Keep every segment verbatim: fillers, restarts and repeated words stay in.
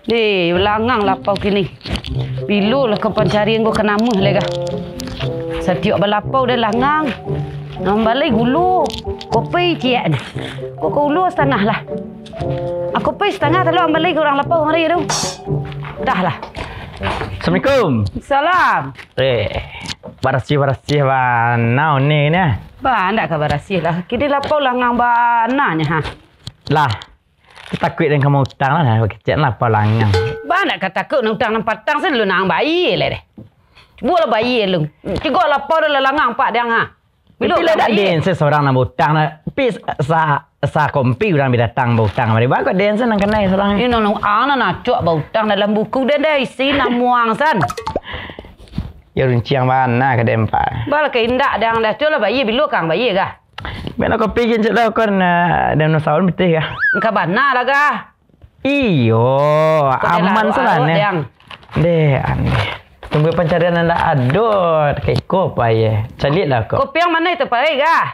Deh, langang lapau kini. Bilo lah ka pancarian ko ka namuah lai gah. Satiok balapau deh langang. Nan balai gulo, kopi ciek ni. Ko gulo satangah lah. Ah, kopi satangah talo, ambalai ka urang lapau mari tu. Dah lah. Assalamualaikum. Salam. Eh, barasiah-barasiah bana ni, ni. Ba, ndak ka barasiah lah. Kini lapau langang bana nyo, ha. Lah, takuik den ka mautang lah, nah, kecek lah lapau langang. Ba, ndak ka takuik, nan utang nan patang se lu nang bayia lai deh. Cubo lah bayia lu. Cigok lapau dah lah langang pak dang, ha. Bilo Tapi lah dak den se sorang nan bautang lah. Tapi sa-, sa-, sakompi urang bi datang bautang mari. Ba kok den se nan kanai sorang. Ino nu ana nan acok bautang dalam buku den deh, isi namuang san. Yo runciang bana ka den, Pak. Ba lah ka indak dang dah, cubo lah bayia, bilo kang bayia gah. Bana kopi gincik lah kon, eh, den usahawan pitih gah. Engka bana lah gah. Iyo, Kok aman lah, salah arok, neh. Dang. Deh, aneh. Tunggu pancarian nan dak ado, keko payah. Caliak lah kok. Kopi yang mana itu, Pak? Eh, gah?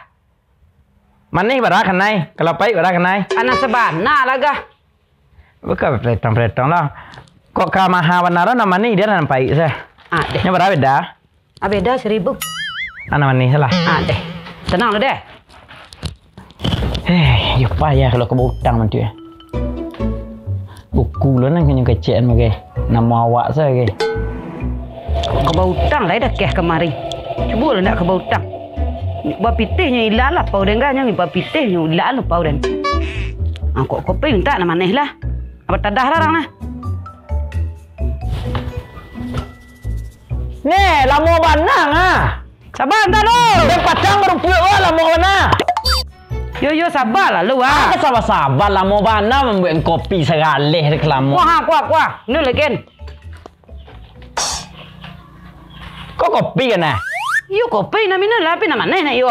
Manih bara kanai, kalau paik bara kanai. Anak sabana lah gah. Bukan peletong-peletong lah. Kok ka maha bana nan manih dia nan paik sah. Ah, deh. Nya bara beda. Ah, beda seribu. Anak manih lah. Ah, deh. Tenang lu deh. Eh, yo payah kalau ka bautang nanti, eh. Buku lo nan kanyo kecekan bagai. Namo awak sagai. Ka bautang lai dah keh kamari. Cubo lah nak ka bautang. Bapitih nyo ilang lah pau dengga nyo, bapitih nyo ilang lah pau den. Angkok kopi minta nak maneh lah. Apa tadah lah orang lah. Neh, lamo bana ah. Sabar anta lu. Den pacang barupuak wah lamo bana. Yo, yo, sabar lah lu, ah. Apa sabar-sabar, lamo bana mambuek kopi sagaleh dek lamo. Kuah, ah, kuah, kuah. Lu legen. Kok kopi kan ah? Yo kopi nak minum lah, tapi nak maneh nak yo.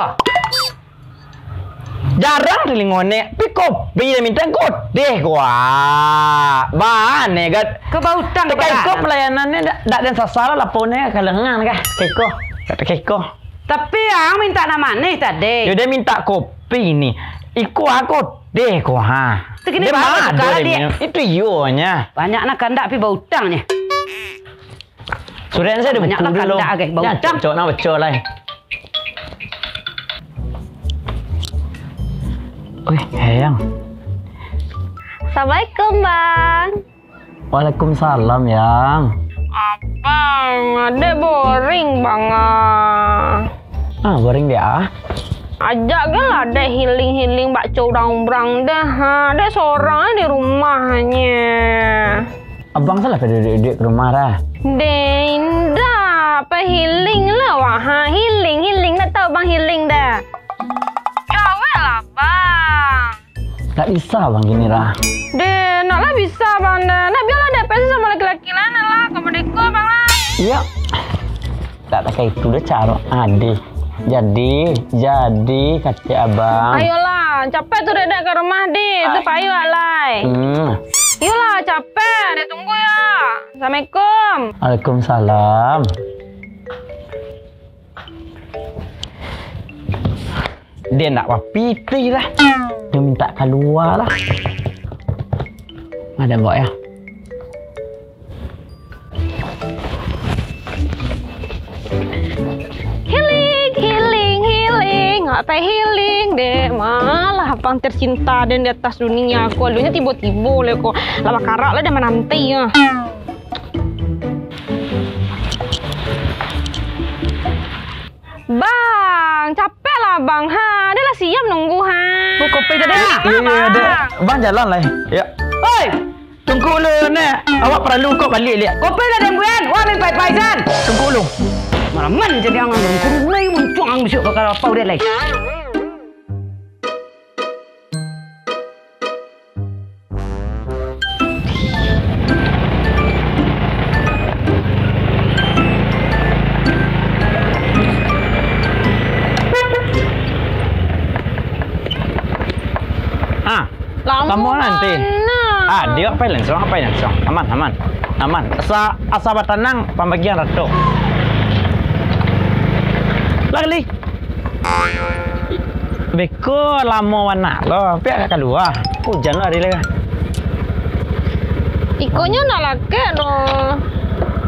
Jarang telingo nek, pi kopi dah minta godeh ko ah. Bane gat. Kau bautang Tekai ko pelayanannyo dak, dak den sasar lah, lapor ne ka lengang kah. Tekai ko. Dak tekai ko. Tapi ang minta nak maneh tadi. Yo dia minta kopi ni. Iko ah godeh ko ha. Tu kini Dia baru mado tukar ni dia. Minum. Itu iyo nya. Banyak nak kandak pi bautang nya. Sudah saya ada Banyak buku lah dulu. Kandak agak bau Jangan tam. Cocok nak bocor lah. Oi, Eyang. Assalamualaikum, Bang. Waalaikumsalam, Yang. Abang, adek boring, Bang, ah. Ah, boring dia, ah. Ajak kan lah dek healing-healing bakso urang-urang dah. Ha, dek sorang di rumah nya. Abang salah ka duduak-duduak ka rumah dah. Deh, indak. Apa healing lah wah. Ha, healing, healing. Ndak tahu bang healing dah. Jawek lah bang. Tak bisa bang gini lah. Deh, nak lah bisa bang dah. Nak biarlah dek pesa sama laki-laki lain lah. Kau berdeka bang lah. Iya. Tak pakai itu dah caro. Adih. Jadi, jadi kata abang. Ayolah, capek tu dek-dek ke rumah deh. Tu payuak lai. Hmm. Yolah, capek. Dek tunggu ya. Assalamualaikum. Waalaikumsalam. Dia nak bapitih lah. Dia minta keluar lah. Ada buat ya. Healing, healing, healing. Apa healing deh? Malah abang tercinta dan di atas dunia. Aku alunya tiba-tiba lah kok. Lah bakarak lah dia menanti ya. Bang, capek lah bang ha. Dia lah siap nunggu ha. Oh, kopi tadi. Iya, iya, iya, dek. Bang jalan lah. Ya. Oi, Tunggu lu, Nek. Awak paralu kok baliak, liak. Kopi lah, Deng Buyan. Wah, main pai-pai, San. Tunggu lu. Maraman jadi angan, Deng. Kurun lai muncuang ang bisuak bakal lapau dia, lai. Ah, Lamo Lamo nanti. Bana. Ah, dia apa langsung, apa langsung. Aman, aman. Aman. Asa, asa batanang pambagian rato. Lah kali. Beko lamo bana lo, piak ka kalua. Hujan lo hari lah. Ikonyo nak lakek no.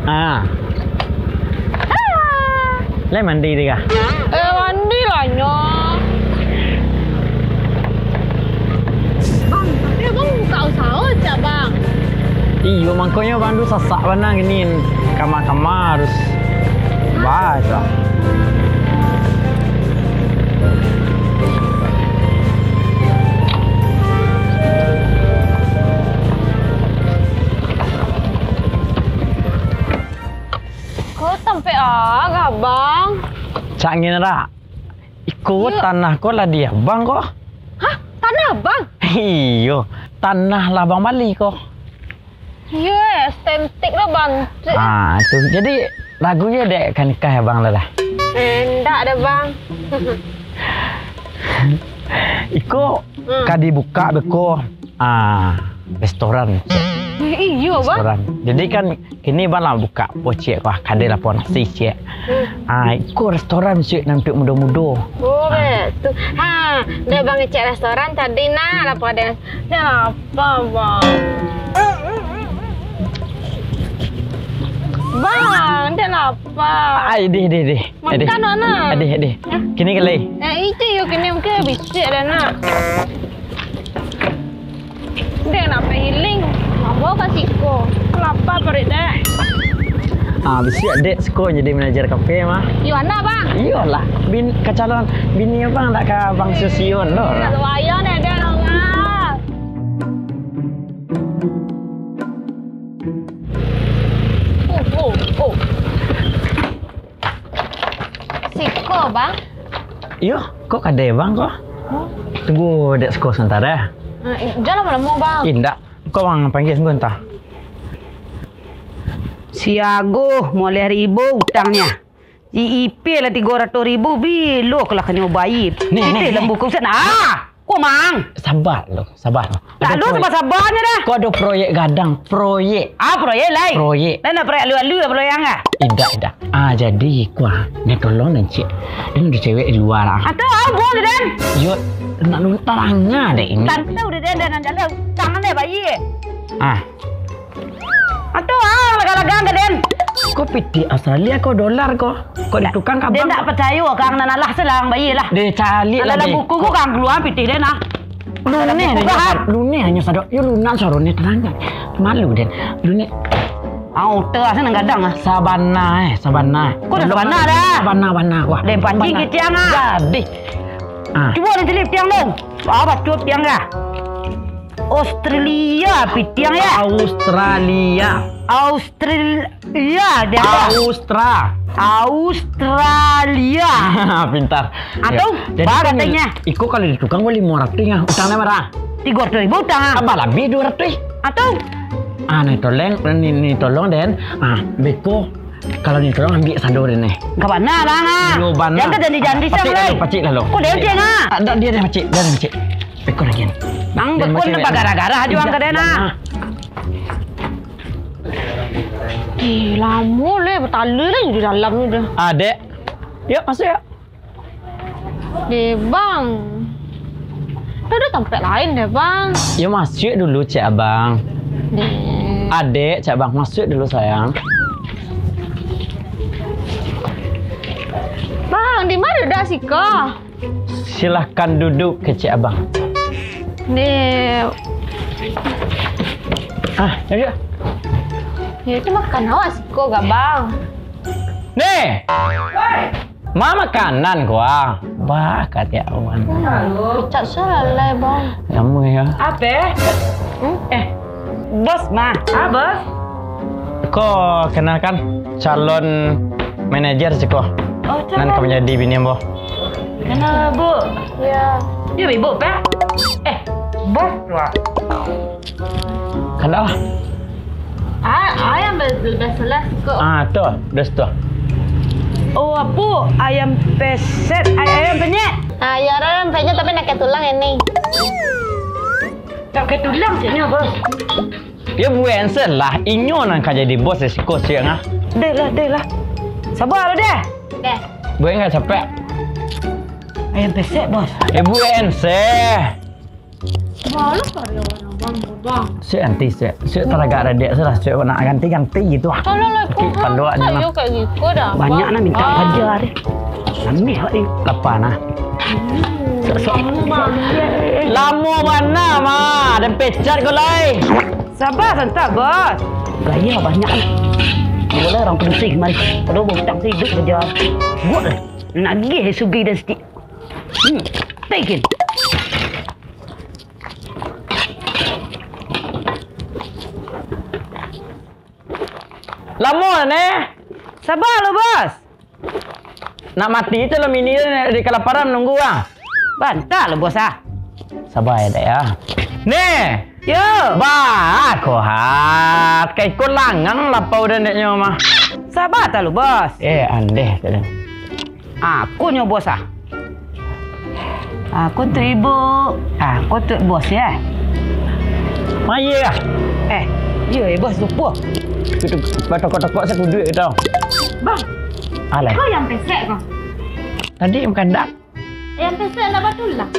Ah. Ah. Lai mandi dek kah? Eh, mandi lah nyo. Bang, tapi abang buka usaha cak, Bang? Iyo, mangkonyo abang tu sasak bana kini. Kama-kama harus Baca. Ko tampek ah, Abang. Cak ngin, Ra. Iko Iyo. tanah ko lah di abang ko. Hah? Tanah abang? Iyo, tanah lah abang bali ko. Iyo, eh, estetik lah, Bang. Ah, tu. Jadi, lagunyo dek ka nikah abang lah dah? Eh, ndak dah, Bang. Iko Hmm. ka dibuka beko, ah, restoran. Eh, iyo, Bang. Restoran. Jadi kan, kini abang lah buka pocek ko, kadai lapau nasi, cek. Hmm. Ah, iko restoran, cek, nan untuak mudo-mudo. Oh, Ah. betul. Ha, dah Bang ngecek restoran tadi nah, lapau den. Dah lapar, Bang. Bang, dah lapar. Ai, deh, deh, deh. Makan, Ana. Adeh, adeh. Hah? Kini ka lai? Eh, itu yo kini mungkin bisuak dah, nak. Dek, nak pailing. Mabo ka siko. Lapar paruik, Dek. Ah, bisuak Dek siko jadi manajer kafe mah. Iyo, anak, Bang. Iyolah, bin, ka calon bini abang dak ka Bang Susion lo. Kalau ayah ni ada orang. Oh, oh, oh. Siko, Bang. Iyo, ko kadai abang ko. Oh. Tunggu dek siko sabanta, eh. Ah, eh, jan lamo-lamo, Bang. Indak, ko abang panggia sabanta. Si Aguh moleh ribu utangnyo. Si Ipil lah tigo ratuih ribu, bilo ko lah kanyo bayia. Nih, nih, Pitih nih. lambu ko, Ustaz. Ah! Ko, Mang. Saba lo, saba lo. Ado Lalu proyek. saba-sabanyo dah. Ko ado proyek gadang, proyek. Ah, proyek lai. Proyek. Lah nak proyek alu-alu lah proyek ang ah. Indak, indak. Ah, jadi ko ah, nak tolong den, Cik. Den ado cewek di lua ah. Atau ah, buang deh, Den. Yo, nak lu tarang ah, dek ini. Tantau deh, Den, Den, nan jalan. Tangan deh, bayi. Ah. Atau ah, lagang-lagang ka, Den. Ko pitih Australia ko dolar ko? Ko di tukang ka Den bank ndak ko? Percayo ka ang nan alah se lah, ang bayi lah. Deh, caliak lah, Dalam deh. buku ko ka ang kalua pitih, Den, ah. Luneh Dalam buku nyo, ka, ah. luneh nyo sadok. Yo lunan suaro ni tanang. Malu, Den. Luneh. Ah, uta asa nan gadang, ah. Sabana, eh, sabana. Ko dah sabana dah. Sabana, bana, wah. Den pancing Sabana. kitiang, ah. Jadi. Ah. Cubo den caliak kitiang tu. Ah, batua kitiang, ah. Australia, pitiang, ya? Australia. Australia, dia. Austra. Australia. Pintar. Atau, Ya. Jadi bah kan katonyo. Iko kalau di tukang gua limo ratuih ah. Utang nyo bara? Tigo ratuih ribu utang ah. Abah labiah duo ratuih. Atau? Ah, ni tolong, ni, ni tolong, Den. Ah, beko. Kalau ni tolong ambiak sado den eh. Ka bana lah, ha. Yo, bana. Jan ka janji-janji Pacik siang lah, lai. Pacik lah lo. Ko dia dia, ha. Ah, dak, dia, dia pacik, dia, dia pacik. Peko lagi ni. Nang Dan bekon macam nampak ni. Gara-gara aja ang Ijak ka dia, nah. Bana. Eh, lamo leh, betala leh di dalam ni dah. Ah, dek. Yuk, masuk yuk. Deh, Bang. Dah ada tampek lain deh, Bang. Ya, masuk dulu, cek abang. Deh. Adek, cek abang, masuk dulu, sayang. Bang, di mana dah siko? Silahkan duduk, kecek abang. Deh. Ah, ya, ya. Ya, itu makan awak siko gak, Bang. Nih! Ma makanan ko ah. Bah, katiak awan. Picak salalai, Bang. Lama ya. Ape? Hmm? Eh, bos mah. Ah, bos. Ko kenalkan calon manajer siko. Oh, calon. Nan ka manjadi bini ambo. Kenal, Bu? Ya. Dia ibu, Pak? Eh, bos, wah. Kada lah. Ah, ayam be-, be-, beselah siko. Ah, tu, dah tu. Oh, apo? Ayam peset, ay-, ayam penyet. Ah, ya, ayam penyet tapi nak ke tulang ini. Tak ke tulang sini, Bos. Ya, bukan salah. Inyo nan ka jadi bos di siko siang ah. Deh lah, deh lah. Sabar lah, deh. Deh. Bukan enggak capek. Ayam peset, Bos. Ya, bukan seh. Baru karyawan abang, abang. Sik, nanti, sik. Sik, taragak radiak sudah. Sik, nak ganti-ganti gitu, ah. Kalau lah, sakit kepala ni, mah. Kayak gitu dah. Banyak nak minta kerja deh. Ambil, hak ni. Lapar, nah. Hmm, sok, sok. Lama banget. Lama bana, mah. Dan pecat kau, lai. Sabar santai, Bos. Gaya banyak, eh. Boleh orang Penusik kemari. Padahal bos tak hidup kerja. Buat lah. Nagih sugih dan setik. Hmm, taken. Lamo lah, neh. Sabar lo, Bos. Nak mati tu lo mini tu, di kalaparan nunggu, ah. Banta lo, Bos, ah. Sabar ya, Dek, ya. Neh. Yo. Bah, kohat. Kaiko langang lapau dan deknyo mah. Sabar tak lo, Bos. Eh, andeh tadi. Aku nyo bos ah. Aku tu ibu. Aku tu bos ya. Maye ah. Eh, iyo eh bos lupo. Batokok-tokok sakuduik tau. Bang. Alah. Kau yang pesek kau. Tadi makan dak? Yang pesek nak batulah.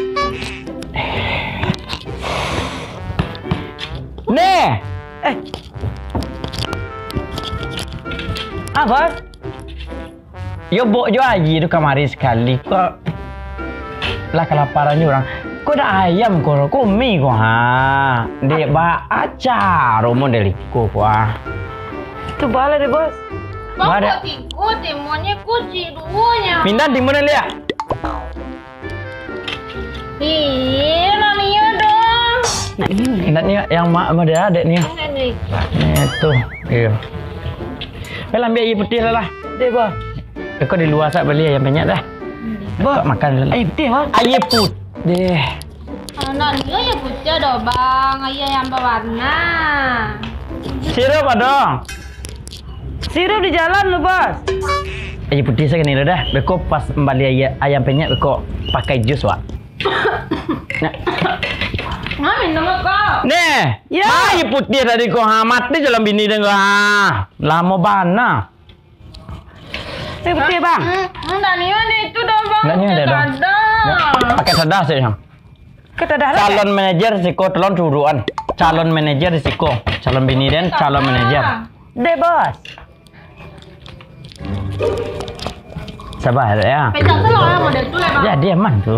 Neh. Eh. Apa? Yo, bok jo aji tu kamari sakali, ko lah kalaparan jo urang. Ko dak ayam ko, ko mi ko, ha. Dek ba aca romo dek liko ko, ah. Tu bala deh, Bos. Bang, ko tigo, timonyo ko cik duonyo. Pindah timonyo liak. Ih, nak nio dong. Nak nio. Nak nio yang mak model adek nio. Nak nio. Nah, itu. Iyo. Bel ambil aia putih lah lah. Deh, Bos. Kau di luar sak beli ayam penyet dah. Bos. Kau makan dulu. Aia putih, Bos. Aia putih. Anak nio aia putih ado, Bang. Aia yang bawarna. Sirup ado. Sirup di jalan lu, Bos. Aia putih sajo ni dah. Beko pas bali aia, ayam penyet beko pakai jus, Wak. Nah. Nah, minum kau. Neh. Ya. Aia putih tadi kau ha, mati jalan bini deh kau ha. Lamo bana. Aia putih, Bang. Hmm, hmm, dak nio deh itu dah, Bang. Dak nio deh dah. Pakai sadah sajo. Pakai sadah lah. Calon manajer siko tolong curuan. Calon manajer di siko. Calon bini den, calon manajer. Deh, Bos. Sabar ya. Pencak tu lah orang model tu lah, Bang. Jadi aman tu.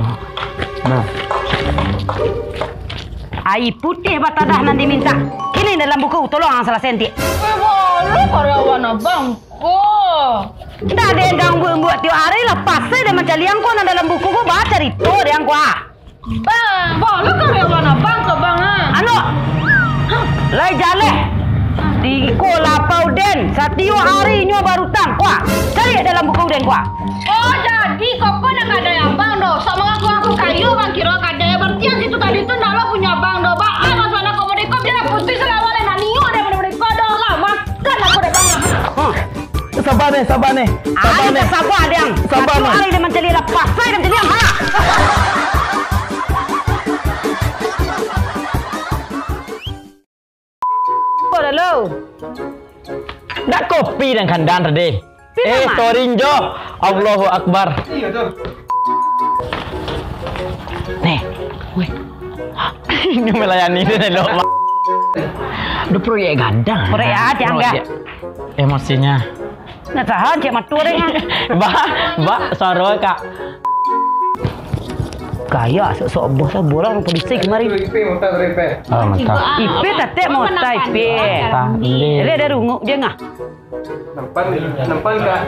Nah. Aia putih batadah nan diminta. Kini dalam buku, tolong ang salasaian, Tik. Eh, bolu karyawan abang ko. Ndak ado yang ganggu buat tiok hari lah, pasai deh mancaliang ko nan dalam buku ko, bacarito deh ang ko ah. Bang, bolu karyawan abang ko, Bang, ah. Anu, lai jaleh. Di iko lapau den, satiok hari inyo barutang, kuah. Cari dalam buku den, kuah. Oh, jadi koko nak kadai abang doh. Sok mangaku-ngaku kayo, bang, kiro kadai. Berarti yang situ tadi tu ndak lo punyo abang doh, bang. Ah, masalah komodi ko biar putus lah, walai nak nio deh, mudah-mudahan ko doh lah. Makan aku deh, bang. Sabar neh, sabar neh. Sabar neh. Sabar, Diang. Sabar neh. Satu hari dia mancaliak lah, pasai dia mancaliak, ha? Apo dah lo? Dak kopi dan kandang tadi. Eh, sorry, Njo. Allahu Akbar. Neh, weh. Ini melayani tu, Nelo. Ada proyek gadang. Proyek aja, enggak? Emosinya. Nak tahan, cek mata orang, ah. Ba, ba, suara, Kak. Gaya sok-sok bos lah, bola orang polisi kemari. Ipe mota beripe. Ah, mata. Ipe tatek mota, Ipe. Mata, Ipe. Dia ada runguk dia ngah. Nampan, nampan, Kak.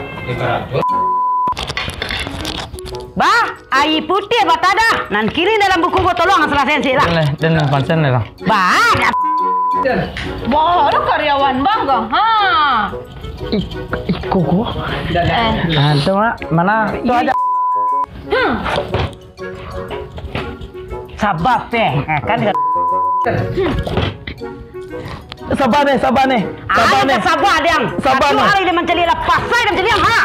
Bah, aia putih batadah. Nan kini dalam buku ko tolong salasaian sik lah. Boleh, dan konsen lah. Bah, dah. Baru karyawan bang ko. Ha. Ik-, iko ko. Eh. Ah, tu, Mak. Mana? Tu aja. Hmm. Sabar, Teh. Eh, kan. Sabar, neh, sabar, neh. Sabar, neh. Sabar, Diang. Sabar, neh. Satu hari dia mancaliak lah, pasai dia mancaliak, ha.